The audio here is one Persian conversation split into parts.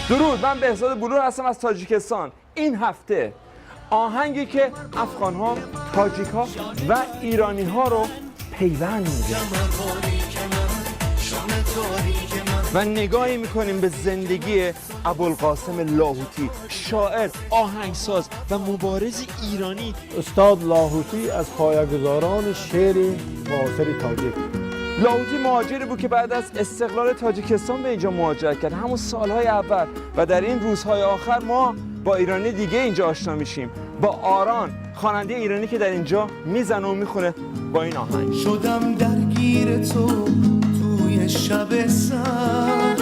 درود، من بهزاد بلور هستم از تاجیکستان. این هفته آهنگی که افغان‌ها، تاجیک‌ها و ایرانی‌ها رو پیوند میده و نگاهی میکنیم به زندگی ابوالقاسم لاهوتی، شاعر، آهنگساز و مبارز ایرانی. استاد لاهوتی از پایه‌گذاران شعر معاصر تاجیک. لاهوتی مهاجری بود که بعد از استقلال تاجیکستان به اینجا مهاجرت کرد، همون سالهای اول، و در این روزهای آخر ما با ایرانی دیگه اینجا آشنا میشیم، با آران، خواننده ایرانی که در اینجا میزنه و میخونه با این آهنگ. شدم درگیر تو توی شب سرد،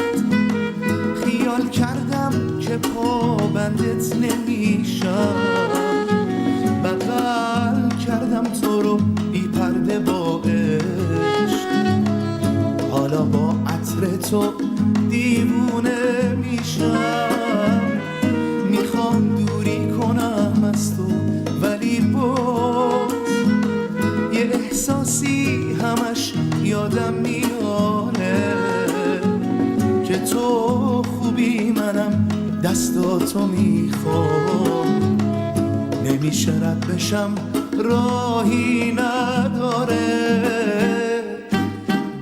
خیال کردم که پابندت نمیشم، بغل کردم تو رو بی پرده با عشق، حالا با عطر تو دیوونه میشم، میخوام دوری کنم از تو ولی باز یه احساسی همش یادم میاره که تو خوبی، منم دستاتو میخوام، نمیشه رد بشم راهی نداره،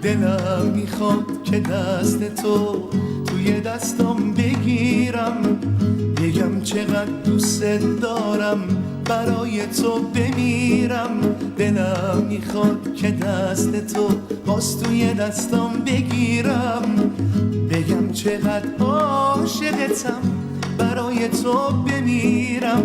دلم میخواد که دست تو توی دستام بگیرم، بگم چقدر دوست دارم، برای تو بمیرم، دلم میخواد که دست تو باز توی دستام بگیرم، بگم چقدر عاشقتم، برای تو بمیرم.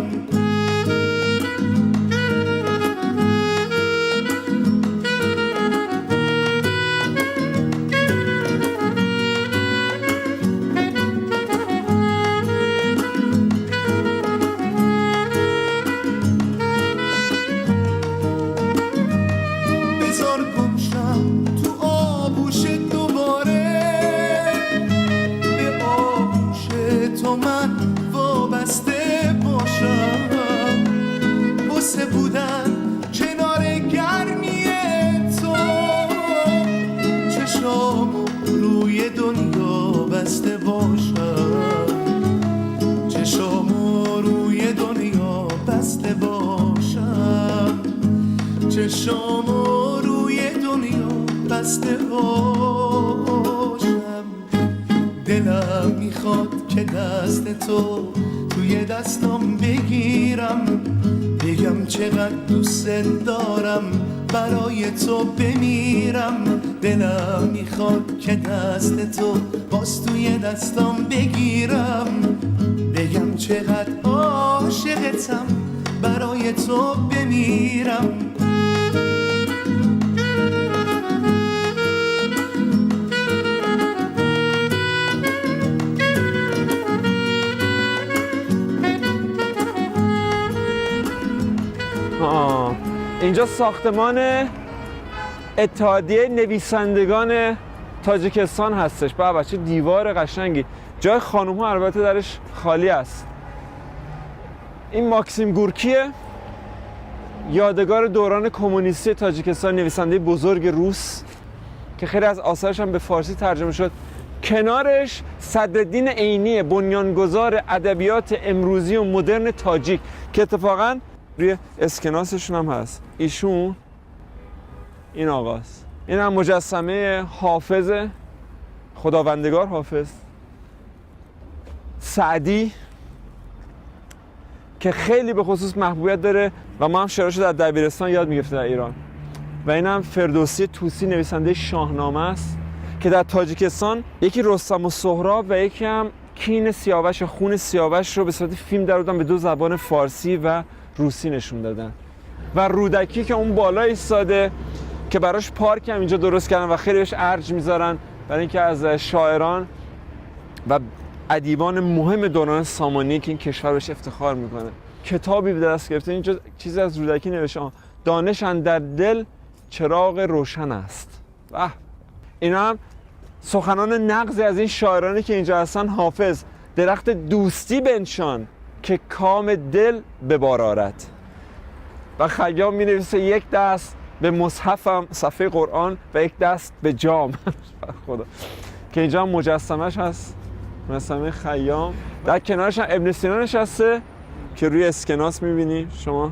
چشامو روی دنیا بسته باشم، دلم میخواد که دست تو توی دستام بگیرم، بگم چقدر دوست دارم، برای تو بمیرم، دلم میخواد که دست تو باز توی دستام بگیرم، بگم چقدر عاشقتم، برای تو بمیرم. اینجا ساختمان اتحادیه نویسندگان تاجیکستان هستش. بابا چه دیوار قشنگی. جای خانم ها البته درش خالی است. این ماکسیم گورکیه، یادگار دوران کمونیستی تاجیکستان، نویسنده بزرگ روس که خیلی از آثارش هم به فارسی ترجمه شد. کنارش صدرالدین عینی، بنیانگذار ادبیات امروزی و مدرن تاجیک که اتفاقاً روی اسکناسشون هم هست. ایشون این آقاست. این هم مجسمه حافظ، خداوندگار حافظ سعدی که خیلی به خصوص محبوبیت داره و ما هم شعراشو در دبیرستان یاد می‌گرفتیم در ایران. و این هم فردوسی طوسی، نویسنده شاهنامه است که در تاجیکستان یکی رستم و سهراب و یکی هم کین سیاوش، خون سیاوش رو به صورت فیلم درآوردن، به دو زبان فارسی و روسی نشون دادن. و رودکی که اون بالا ایستاده که براش پارک هم اینجا درست کردن و خیلی بهش ارج میذارن، برای اینکه از شاعران و ادیبان مهم دوران سامانی که این کشور بهش افتخار میکنه. کتابی به دست گرفته، اینجا چیزی از رودکی نوشته، دانش اندر دل چراغ روشن است. واه، اینا هم سخنان نغزی از این شاعرانی که اینجا هستن. حافظ: درخت دوستی بنشان که کام دل به بار آرد. و خیام می نویسه یک دست به مصحفم، صفحه قرآن، و یک دست به جام. خدا که اینجا هم مجسمش هست. مجسمه خیام. در کنارش هم ابن سینا نشسته که روی اسکناس میبینی شما.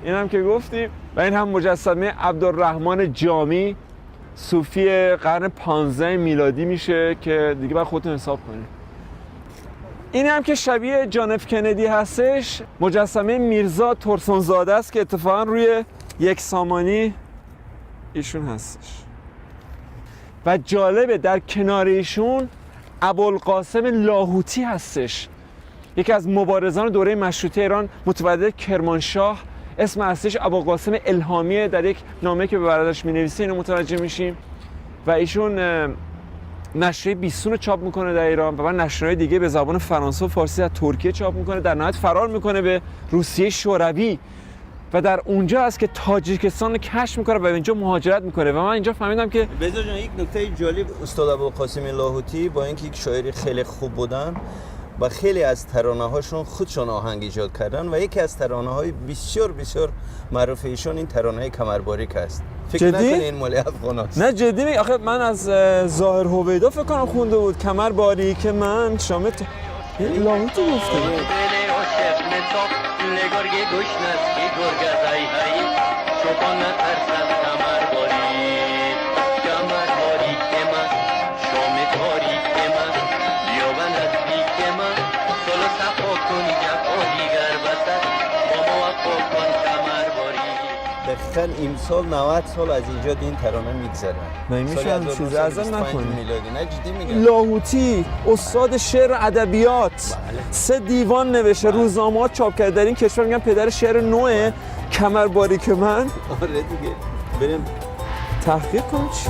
این هم که گفتیم. و این هم مجسمه عبدالرحمن جامی، صوفی قرن 15 میلادی میشه که دیگه باید خودتون حساب کنید. این هم که شبیه جان اف کندی هستش، مجسمه میرزا تورسونزاده است که اتفاقا روی یک سامانی ایشون هستش. و جالبه در کنار ایشون ابوالقاسم لاهوتی هستش، یکی از مبارزان دوره مشروطه ایران، متولد کرمانشاه. اسم اصلیش ابوالقاسم الهامیه. در یک نامه که به برادرش می‌نویسه اینو متوجه میشیم. و ایشون نشریه بیستون رو چاپ میکنه در ایران و بعد نشریه‌های دیگه به زبان فرانسه و فارسی در ترکیه چاپ میکنه. در نهایت فرار میکنه به روسیه شوروی و در اونجا است که تاجیکستان رو کشف میکنه و به اینجا مهاجرت میکنه. و من اینجا فهمیدم که بذار جان، یک نکته جالب، استاد ابوالقاسم لاهوتی با اینکه یک شاعر خیلی خوب بودن و خیلی از ترانه هاشون خودشون آهنگ ایجاد کردن و یکی از ترانه های بسیار بسیار معروف ایشون این ترانه کمرباریک است. فکر جدی؟ نکنی این مال افغان است. نه جدی می آخه من از ظاهر هویدا فکر کنم خونده بود، کمر باریک من شام تو. لاهوتی گفته. دقیقاً امسال 90 سال از ایجاد این ترانه میگذره. نه میشه هم چیز ازم نکنی. میلادی. نه جدی میگم. لاهوتی استاد شعر و ادبیات، 3 دیوان نوشته، روزنامه‌ها چاپ کرده. در این کشور میگن پدر شعر نوعه. کمر باریک من. آره دیگه. بریم تحقیق کنیم چی.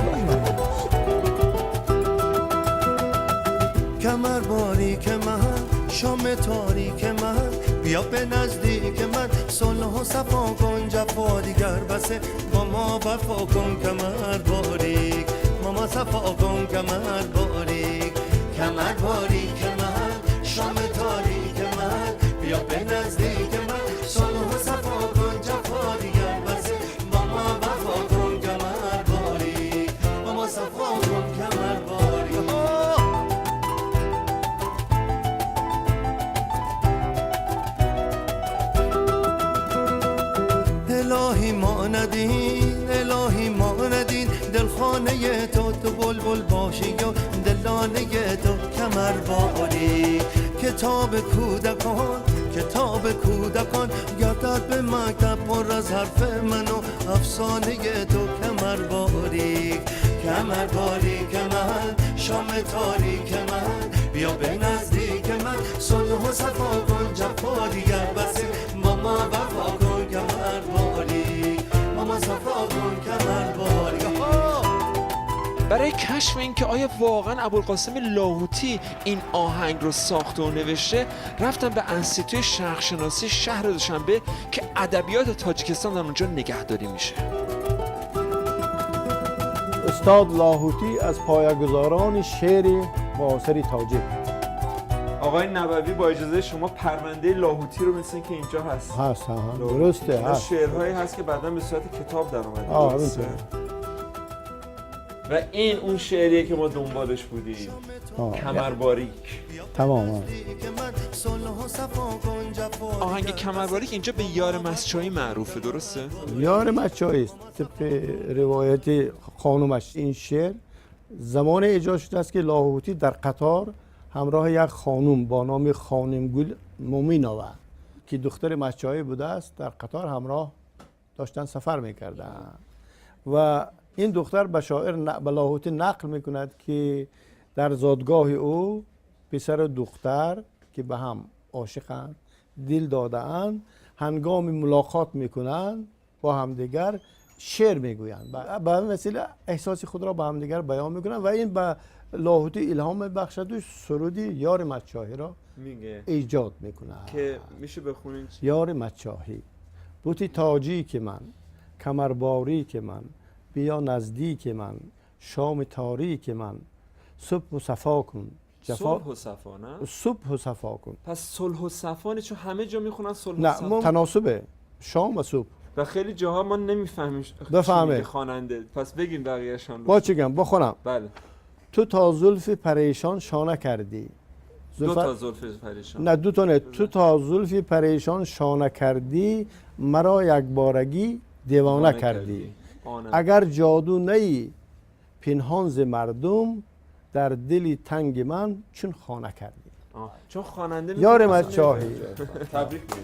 کمر باریک من، شام تاریک من، بیا به نزدیک من، صلح و صفا کن، جفا دیگر بسه، با ما وفا کن کمر باریک، با ما صفا کن کمر باریک، کمر باریک من، شام تاریک من، بیا به نزدیک من، صلح و صفا کن، جفا دیگر بسه، با ما وفا کن کمر باریک، با ما صفا کن کمر باریک. الهی ما ندین، الهی ما ندین، دلخانه تو تو بلبل باشی و دلانه تو کمر باریک. کتاب کودکان، کتاب کودکان، گردد به مکتب پر از حرف من و افسانه تو کمر باریک. کمر باریک من، شام تاریک من، بیا به نزدیک من، صلح و صفا کن، جفا دیگر بسه، با ما وفا کن کمر باریک، با ما صفا کن کمر باریک. برای کشف این که آیا واقعا ابوالقاسم لاهوتی این آهنگ رو ساخته و نوشته، رفتم به انستیتوی شرق‌شناسی شهر دوشنبه که ادبیات تاجیکستان در اونجا نگهداری میشه. استاد لاهوتی از پایه‌گذاران شعر معاصر تاجیک. آقای نبوی با اجازه شما پرونده لاهوتی رو مثل که اینجا هست. هست، درسته، هست. شعرهایی هست که بعداً به صورت کتاب در اومده. و این اون شعریه که ما دنبالش بودیم، کمر باریک. تمام. آهنگ کمر باریک اینجا به یار مسچایی معروفه، درسته؟ یار مسچایی است. طبق روایت خانومش این شعر زمان ایجاد شده است که لاهوتی در قطار همراه یک خانم با نام خانم گل مومینova که دختر مسچایی بوده است در قطار همراه داشتن سفر میکردن و این دختر به شاعر به لاهوتی نقل میکند که در زادگاه او پسر و دختر که به هم عاشقند، دل داده‌اند، هنگام ملاقات میکنند با همدیگر شعر میگویند، به وسیله احساس خود را به همدیگر بیان میکنند و این به لاهوتی الهام میبخشد و سرود یار مچاهی را میگه ایجاد میکند که میشه بخونین. یار مچاهی بوتی تاجیک من، کمر باریک من، بیا نزدیک من، شام تاریک من، صبح و صفا کن، جفا، صلح و صفا. نه صبح و صفا کن. پس صلح و صفا نیست، چون همه جا میخونن صلح نه و صفا. تناسبه شام و صبح و خیلی جاها ما نمیفهمیم بفهمه خواننده. پس بگیم بقیه‌شان با چی گم بخونم. بله. تو تا زلف پریشان شانه کردی. دو تا زلف پریشان، نه دو تا نه، تو تا زلف پریشان شانه کردی، مرا یک بارگی دیوانه کردی. اگر جادو نی پنهان ز مردم، در دل تنگ من چون خانه کردی. چون خواننده یار مستشاهی. تبریک میگم.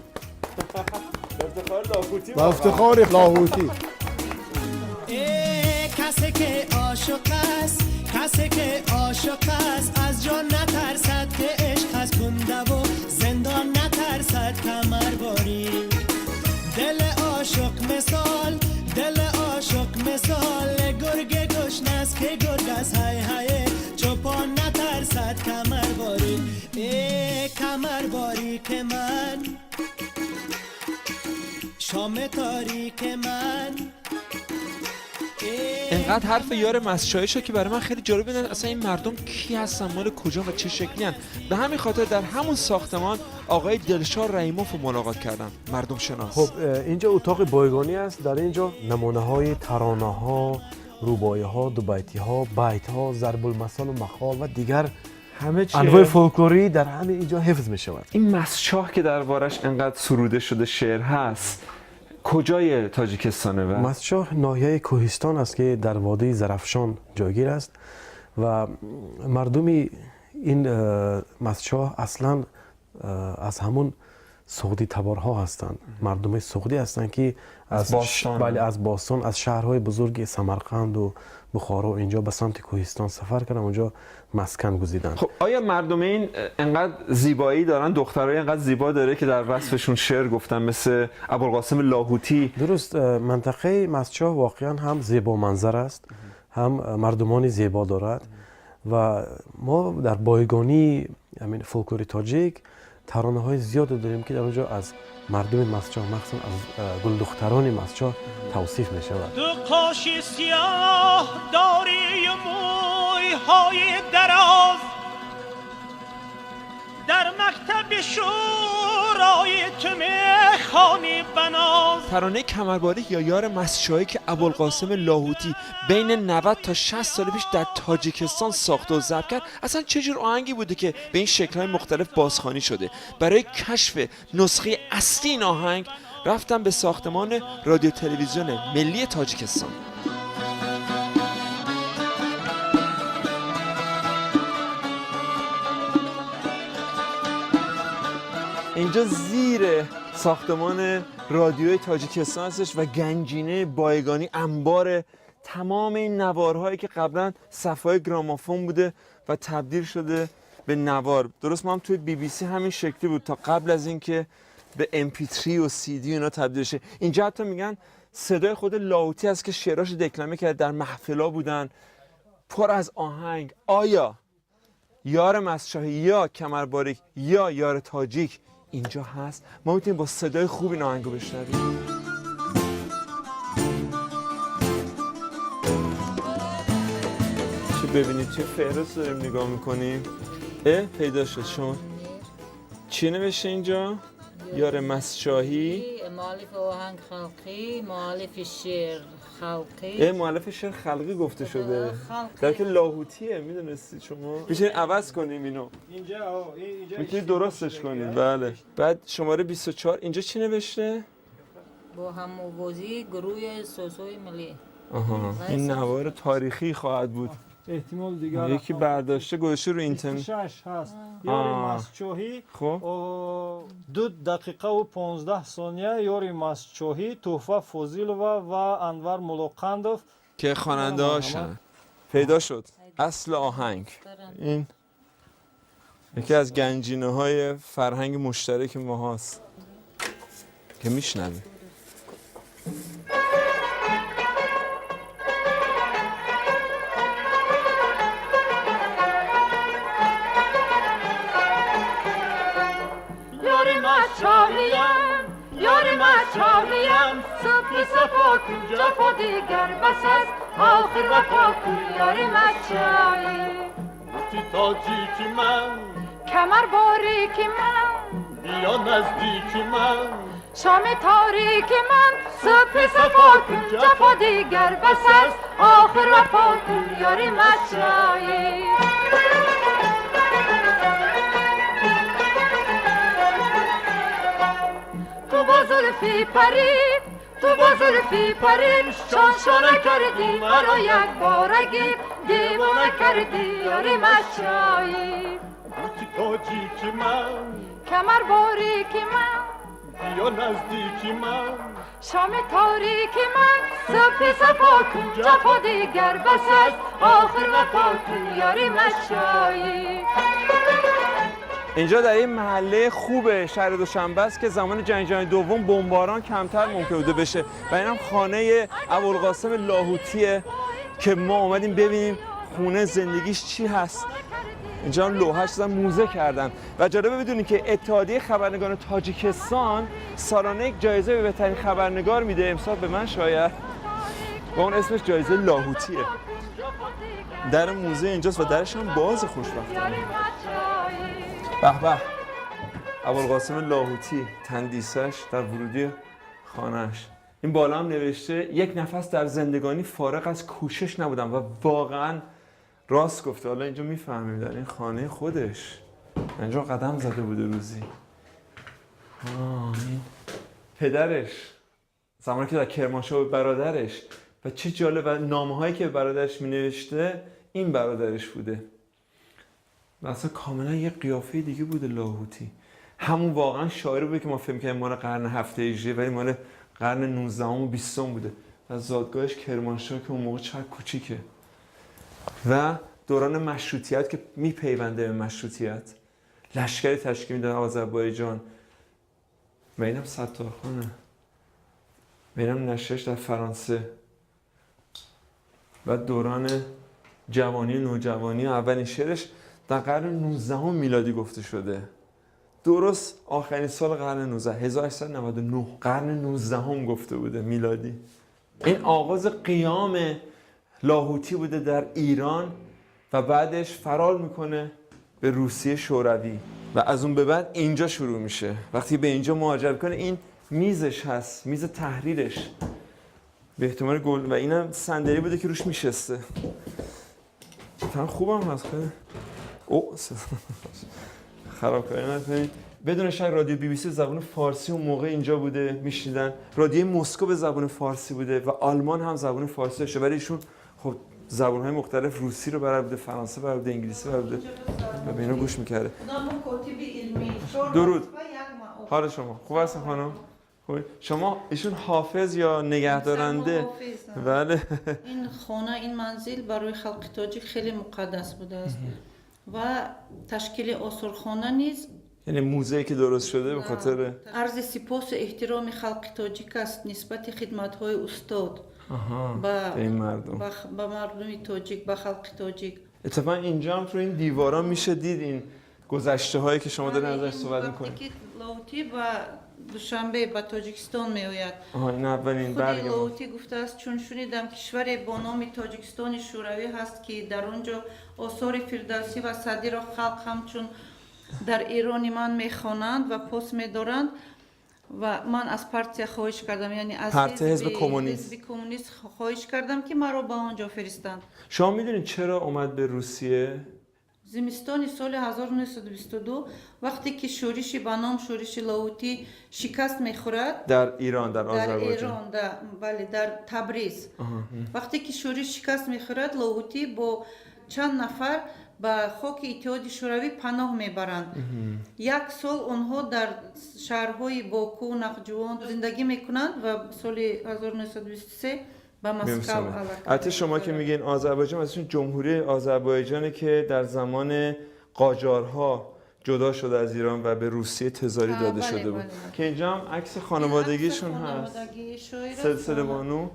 افتخار لاهوتی، با افتخار لاهوتی. کسی که عاشق است، کسی که عاشق است، از جان نترسد که عشق از کنده و زندان نترسد کمر باری. دل عاشق مثال، دل عاشق مثال گرگ گشنه است که گرگ از های های چوپان نترسد کمر باری. ای کمر باری که من، شام تاریک من. اینقدر حرف یار مستشاهی شد که برای من خیلی جالب بود اصلا این مردم کی هستن، مال کجا و چه شکلی هن. به همین خاطر در همون ساختمان آقای دلشاد رحیموف رو ملاقات کردم، مردم شناس. خب اینجا اتاق بایگانی است. در اینجا نمونه های ترانه ها، رباعی ها، دو بیتی ها، بیت ها، ضرب المثل و مخال و دیگر همه چیه؟ انواع فولکلوری در همه اینجا حفظ می شود. این مستشاه که دربارش انقدر سروده شده شعر هست کجای تاجیکستانه؟ و مستشاه ناحیه کوهستان است که در وادی زرافشان جایگیر است و مردم این مستشاه اصلا از همون سغدی تبارها هستند. مردم سغدی هستند که از باستان، بله از باستان، از شهرهای بزرگ سمرقند و بخارا و اینجا به سمت کوهستان سفر کردن، اونجا مسکن گزیدند. خب آیا مردم این انقدر زیبایی دارن، دخترای انقدر زیبا داره که در وصفشون شعر گفتن مثل ابوالقاسم لاهوتی؟ درست، منطقه مستشاه واقعا هم زیبا منظر است، هم مردمان زیبا دارد و ما در بایگانی همین فولکلور تاجیک ترانه های زیاد داریم که در اونجا از مردم مستشاه، مخصوصا از گل دختران مستشاه توصیف می شود. دو قاش سیاه داری و مویهای دراز، در مکتب شورای تو میخوانی بناز. ترانه کمرباریک یا یار مستشاهی که ابوالقاسم لاهوتی بین 90 تا 60 سال پیش در تاجیکستان ساخته و ضبط کرد، اصلا چه جور آهنگی بوده که به این شکل‌های مختلف بازخوانی شده؟ برای کشف نسخه اصلی این آهنگ رفتم به ساختمان رادیو تلویزیون ملی تاجیکستان. اینجا زیر ساختمان رادیوی تاجیکستان هستش و گنجینه بایگانی، انبار تمام این نوارهایی که قبلا صفحه‌های گرامافون بوده و تبدیل شده به نوار. درست ما هم توی BBC همین شکلی بود تا قبل از اینکه به MP3 و CD اینا تبدیل شه. اینجا حتی میگن صدای خود لاهوتی هست که شعراش دکلمه کرده، در محفلا بودن پر از آهنگ. آیا یار مستشاهی یا کمرباریک یا یار تاجیک اینجا هست؟ ما میتونیم با صدای خوب این آهنگو بشنویم. چه ببینید چه فهرست داریم نگاه میکنیم. پیدا شد. شما چی نوشته اینجا؟ یار مستشاهی، مؤلف آهنگ خلقی، مؤلف شعر خلقی. مؤلف شعر خلقی گفته شده در که لاهوتیه. میدونستی شما؟ میتونید عوض کنیم اینو، اینجا میتونید درستش کنیم. بله. بعد شماره 24 اینجا چی نوشته؟ با هم‌آوازی گروه سوسوی ملی. آها، این نوار تاریخی خواهد بود احتمال دیگر. یکی برداشته گذاشته رو اینترنت. 26 هست یار مستشاهی. خب 2 دقیقه و 15 ثانیه یار مستشاهی، تحفه فاضلova و انور ملوقندوف که خواننده هاشن. پیدا شد اصل آهنگ. این یکی از گنجینه های فرهنگ مشترک ما هاست که میشنویم. یار مستشاهیم، صبح صفا کن جفا دیگر بس است، آخر وفا کن یار مستشاهی. گفتی تاجیک من، کمر باریک من، بیا نزدیک من، شام تاریک من، صبح صفا کن جفا دیگر بس است، آخر وفا کن یار مچایی. تو با زلفی پری، تو با زلفی پریم شان شانه کردی مرا یک بارگی دیوانه کردی یار مچایی. بوتی تاجیکی من، کمر باریکی من، بیا نزدیکی من، شام تاریکی من، صبح صفا کن جفا دیگر بس است، آخر وفا کن یار مچایی. اینجا در این محله خوب شهر دوشنبه است که زمان جنگ جهانی دوم بمباران کمتر ممکن بوده بشه و اینم خانه ابوالقاسم لاهوتیه که ما اومدیم ببینیم خونه زندگیش چی هست. اینجا هم لوحه‌اش زدن موزه کردن و جالبه بدونید که اتحادیه خبرنگاران تاجیکستان سالانه یک جایزه به بهترین خبرنگار میده، امسال به من شاید، و اون اسمش جایزه لاهوتیه. در موزه اینجاست و درش هم باز خوشبختانه. به به، ابوالقاسم لاهوتی تندیسش در ورودی خانه‌اش. این بالا هم نوشته یک نفس در زندگانی فارغ از کوشش نبودم و واقعا راست گفته. حالا اینجا میفهمیم در این خانه خودش اینجا قدم زده بوده روزی. این پدرش زمانی که در کرمانشاه به برادرش، و چه جالب، و نامه‌هایی که به برادرش مینوشته این برادرش بوده. و اصلا کاملا یه قیافه دیگه بوده لاهوتی. همون واقعا شاعر بوده که ما فکر می‌کردیم مال قرن 7 هجری، ولی مال قرن 19 و 20 بوده. و زادگاهش کرمانشاه که اون موقع چقدر کوچیکه. و دوران مشروطیت که میپیونده به مشروطیت، لشکری تشکیل میدن آذربایجان. و اینم ستارخانه، و اینم نشرش در فرانسه. و دوران جوانی و نوجوانی و اولین شعرش در قرن 19 میلادی گفته شده، درست آخرین سال قرن 19، 1899، قرن 19 گفته بوده میلادی. این آغاز قیام لاهوتی بوده در ایران و بعدش فرار میکنه به روسیه شوروی و از اون به بعد اینجا شروع میشه. وقتی به اینجا مهاجرت کنه، این میزش هست، میز تحریرش به احتمال گل، و اینم صندلی بوده که روش میشسته. تا خوبم هست خیلی. او خرابکاری نکنید. بدون شک رادیو بی بی سی زبان فارسی اون موقع اینجا بوده، میشنیدن. رادیو مسکو به زبان فارسی بوده و آلمان هم زبان فارسی داشته، ولی ایشون خب زبان‌های مختلف، روسی رو بلد بوده، فرانسه بلد بوده، انگلیسی بلد بوده و به اینا گوش می‌کرده. درود. حال شما خوب هستین خانم؟ خوب. شما ایشون حافظ یا نگهدارنده؟ بله. این خانه، این منزل برای خلق تاجیک خیلی مقدس بوده است و تشکیل آثارخانه نیز، یعنی موزه‌ای که درست شده به خاطر عرض سپاس و احترام خلق تاجیک است نسبت خدمت‌های استاد به مردم، به مردم تاجیک، به خلق تاجیک. اتفاقا اینجا هم تو این دیوارا میشه دید این گذشته هایی که شما دارین ازش صحبت می‌کنید. وقتی که لاهوتی به دوشنبه به تاجیکستان میآید، این اولین برگ خود لاهوتی گفته است چون شنیدم کشوری با نام تاجیکستان شوروی هست که در اونجا آثار فردوسی و سعدی را خلق همچون در ایران من میخوانند و پاس می‌دارند و من از پارتی خواهش کردم، یعنی از حزب کمونیست، حزب کمونیست خواهش کردم که مرا به آنجا فرستند. شما میدونید چرا اومد به روسیه؟ زمستان سال 1922 وقتی که شورش به نام شورش لاهوتی شکست میخورد در ایران، در آذربایجان، در ایران، بله، در تبریز. وقتی که شورش شکست میخورد، لاهوتی با چند نفر به خاک اتحاد شوروی پناه میبرند. یک سال آنها در شهرهای باکو و نخجوان زندگی میکنند و سال 1923 به مسکو. البته شما که میگین آذربایجان، مثلا جمهوری آذربایجانه که در زمان قاجارها جدا شده از ایران و به روسیه تزاری داده شده بود. که اینجا هم عکس خانوادگیشون هست. سلسله بانو.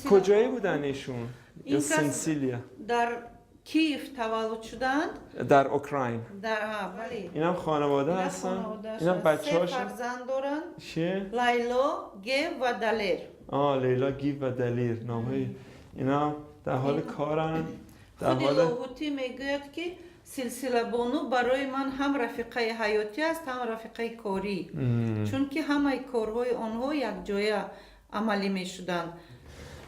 کجایی بودن ایشون؟ یا سنسیلیا؟ در کیف تولد شدند، در اوکراین. در بله. اینم خانواده هستن. اینم بچه‌هاشون. سه فرزند دارن. چیه؟ لیلا، گیو و دلیر. لیلا، گیو و دلیر نام‌های اینا در حال کارن. در خود حال لاهوتی میگوید که سلسله بانو برای من هم رفیقه حیاتی است، هم رفیقه کاری، چون که همه کارهای آنها یک جایه عملی میشدند.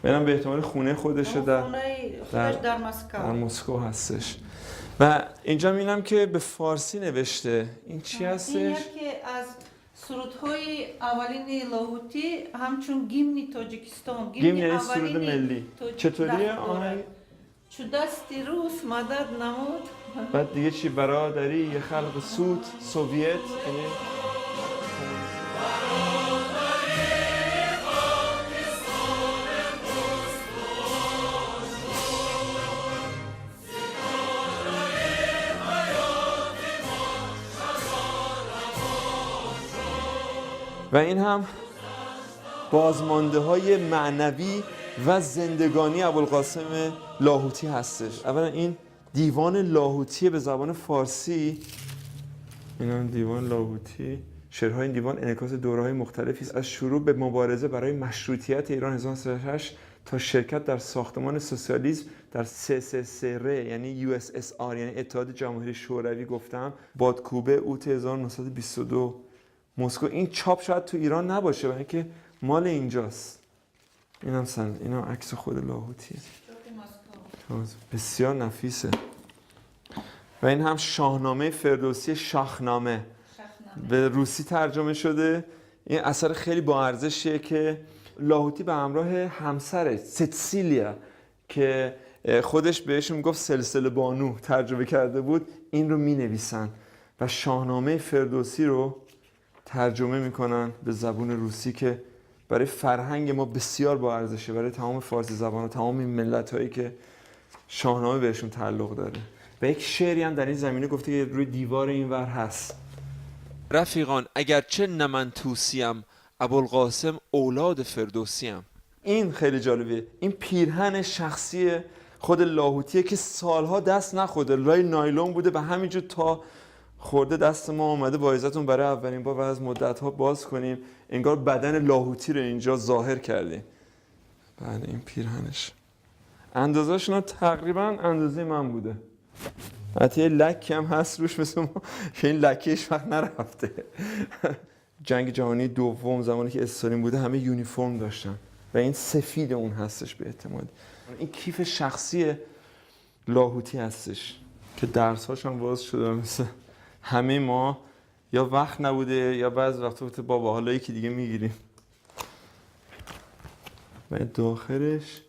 اینم به احتمال خونه خودشه در خودش در مسکو. در مسکو هستش. و اینجا میبینم که به فارسی نوشته. این چی هستش؟ این یکی از سرودهای اولین لاهوتی همچون گیمنی تاجیکستان، گیمن یعنی سرود ملی. چطوریه آهنگ؟ چو دستی روس مدد نمود. بعد دیگه چی؟ برادری یه خلق سوت سوویت، یعنی و این هم بازمانده های معنوی و زندگانی ابوالقاسم لاهوتی هستش. اولا این دیوان لاهوتی به زبان فارسی، این هم دیوان لاهوتی، شعرهای این دیوان انعکاس دوره‌های مختلفی است، از شروع به مبارزه برای مشروطیت ایران 1908 تا شرکت در ساختمان سوسیالیسم در سسسر یعنی USSR یعنی اتحاد جماهیر شوروی، گفتم بادکوبه اوت 1922 مسکو. این چاپ شاید تو ایران نباشه برای اینکه مال اینجاست. اینم سن، اینم عکس خود لاهوتیه، بسیار نفیسه. و این هم شاهنامه فردوسی، شاهنامه به روسی ترجمه شده. این اثر خیلی با ارزشیه که لاهوتی به همراه همسرش سیسیلیا که خودش بهش میگفت سلسله بانو ترجمه کرده بود، این رو مینویسن و شاهنامه فردوسی رو ترجمه میکنن به زبان روسی که برای فرهنگ ما بسیار با ارزشه، برای تمام فارسی زبان و تمام این ملت هایی که شاهنامه بهشون تعلق داره. و یک شعری هم در این زمینه گفته که روی دیوار این ور هست. رفیقان اگرچه نه من توسیم، ابوالقاسم اولاد فردوسیم. این خیلی جالبه، این پیرهن شخصی خود لاهوتیه که سالها دست نخورده، لای نایلون بوده و همینجور تا خورده دست ما آمده. با عزتون برای اولین بار بعد از مدت‌ها باز کنیم، انگار بدن لاهوتی رو اینجا ظاهر کردیم. بله این پیرهنش اندازه‌شون تقریبا اندازه من بوده، حتی یه لکی هم هست روش مثل ما که این لکهش وقت نرفته. جنگ جهانی دوم زمانی که استالین بوده همه یونیفرم داشتن و این سفید اون هستش به احتمال. این کیف شخصی لاهوتی هستش که درس‌هاش هم باز شده، مثل همه ما یا وقت نبوده یا بعض وقتا گفته بابا حالا یکی دیگه میگیریم. و داخلش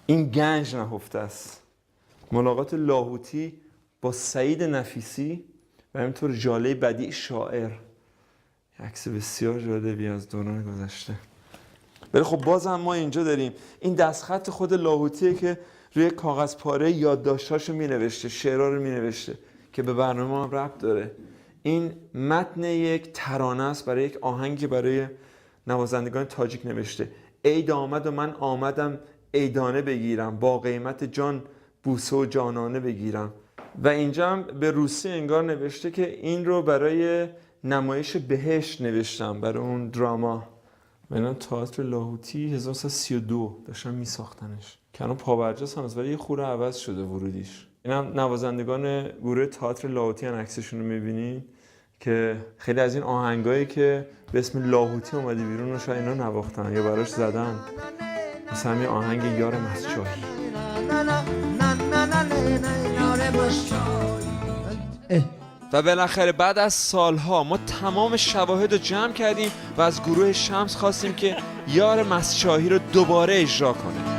این گنج نهفته است، ملاقات لاهوتی با سعید نفیسی و همینطور ژاله بدیع شاعر. عکس بسیار جالبی از دوران گذشته. ولی خب بازم ما اینجا داریم این دستخط خود لاهوتیه که روی کاغذ پاره یادداشت‌هاشو مینوشته، شعرها رو مینوشته که به برنامه هم ربط داره. این متن یک ترانه است برای یک آهنگی برای نوازندگان تاجیک نوشته. عید آمد و من آمدم عیدانه بگیرم، با قیمت جان بوسه و جانانه بگیرم. و اینجا هم به روسی انگار نوشته که این رو برای نمایش بهشت نوشتم، برای اون دراما. و اینا تئاتر لاهوتی 1932 داشتن میساختنش که الان پابرجاست هنوز، ولی یه خورده عوض شده ورودیش. اینا هم نوازندگان گروه تئاتر لاهوتی هن، عکسشون رو می‌بینین که خیلی از این آهنگایی که به اسم لاهوتی اومده بیرون رو شاید اینا نواختن یا براش زدن، مثل همین آهنگ یار مستشاهی. و بالاخره بعد از سالها ما تمام شواهد رو جمع کردیم و از گروه شمس خواستیم که یار مستشاهی رو دوباره اجرا کنه.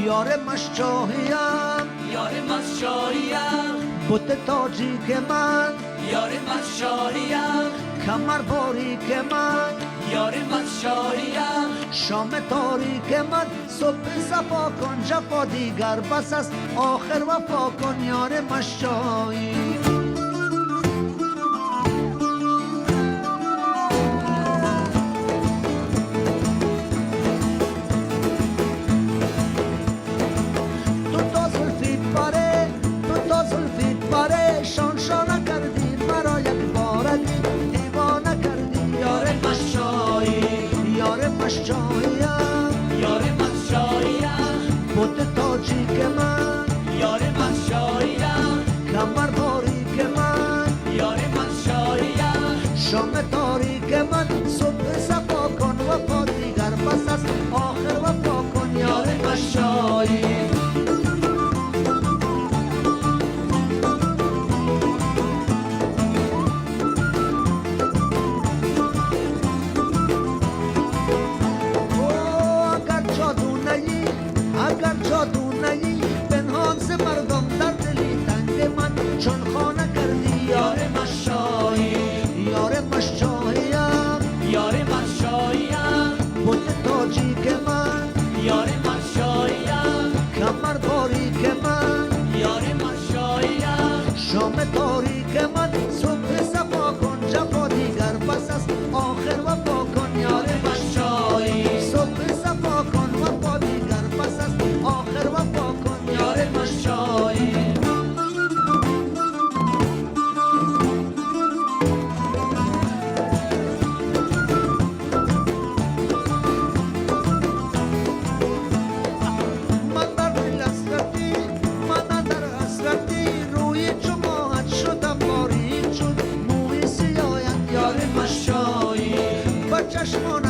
یار مشاهیم، یار مشاهیم، بت تاجیک من، یار مشاهیم، کمر باریک من، یار مشاهیم، شام تاریک من، صبح صفا کن جفا دیگر بس است، آخر وفا کن یار مشاهیم. یار مشاهیم، بت تاجیک من، یار مشاهیم، کمر باریک چشمانت.